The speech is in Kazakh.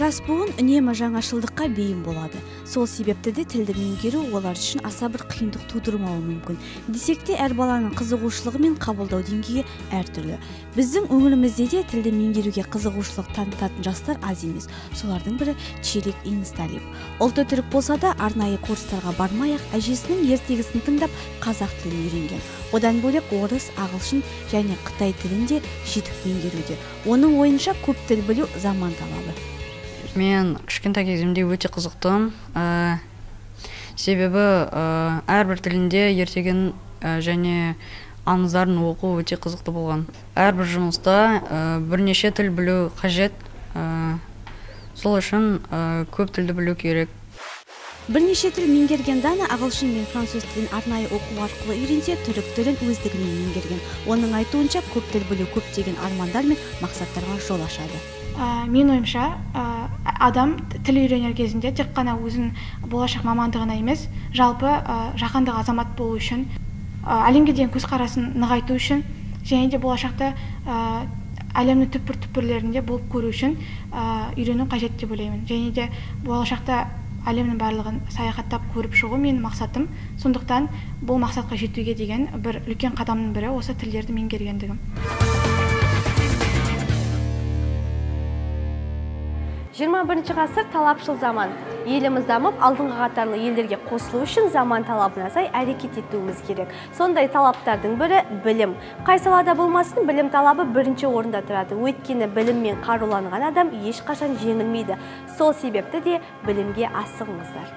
Жас буын үнемі жаңашылдыққа бейім болады. Сол себепті де тілді меңгеру олар үшін аса бір қиындық тудырмауы мүмкін. Десек те, әр баланың қызығушылығы мен қабылдау деңгейі әртүрлі. Біздің өңірімізде де тілді меңгеруге қызығушылық танытатын жастар аз емес. Солардың бірі Челик Инсталиев. Ұлты түрік болса да, арнайы курстарға бармай-ақ әжесінің ертегісін тыңдап қазақ тілін үйренген. Одан бөлек орыс, ағылшын және қытай тілін де жетік меңгеруде. Оның ойынша, көп тіл білу заман талабы. Мен кішкентай кезімде өте қызықтым. Себебі әрбір тілінде ертегін және аңыздарын оқу өте қызықты болған. Әрбір жұмыста бірнеше тіл білу қажет. Сол үшін көп тілді білу керек. Бірнеше тіл меңгерген Дана ағылшын мен француз тілін арнайы оқу арқылы үйренсе, түрік тілін өздігінен меңгерген. Оның айтуынша, көп тіл білу көптеген армандар мен мақсаттарға жол ашады. Мен ойымша, адам тіл үйренер кезінде тек қана өзінің болашақ мамандығына емес, жалпы жаһандық азамат болу үшін, әлемге деген көзқарасын нығайту үшін және де болашақта әлемнің түкпір-түкпірлерінде болып көру үшін үйрену қажет деп ойлаймын. Және де болашақта әлемнің барлығын саяхаттап көріп шығу менің мақсатым. Сондықтан бұл мақсатқа жетуге деген бір үлкен қадамның бірі осы тілдерді меңгергендігім. 21 ғасыр талапшыл заман. Еліміз дамып, алдыңғы қатарлы елдерге қосылу үшін заман талабына сай әрекет етуіміз керек. Сондай талаптардың бірі білім. Қай салада болмасын, білім талабы бірінші орында тұрады. Өйткені біліммен қаруланған адам ешқашан жеңілмейді. Сол себепті де білімге асығыңыздар.